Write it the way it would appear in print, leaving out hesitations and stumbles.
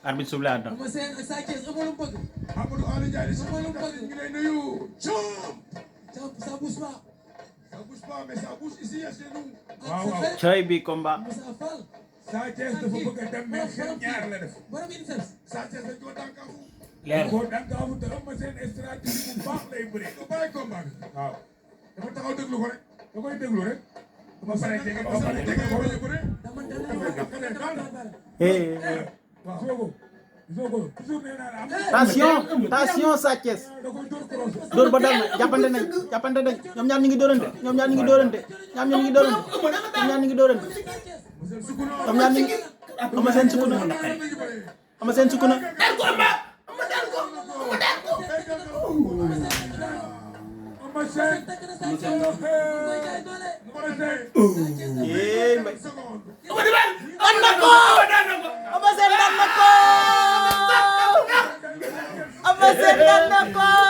arbitre soufflé na. cay bi combat. Sa Thiès dafa bëgg a dem mais xel ñaar la def. Sa Thiès dañ ko dànkaafu. leer ko dànkaafu te am seen stratégie bu baax lay bëree. ko bàyyi combat bi. waaw dafa taxaw déglu ko rek. da koy déglu rek. ba pare tege ba pare tege ko ñu bëre. attention Sa Thiès. dóor ba dal na jàppante nañ ñoom ñaar ñu ngi dóorante ñoom ñaar ñu ngi dóorante ñoom ñaar ñu ngi dóorante ama seen sukuna ama seen sukuna ama seen daan na ko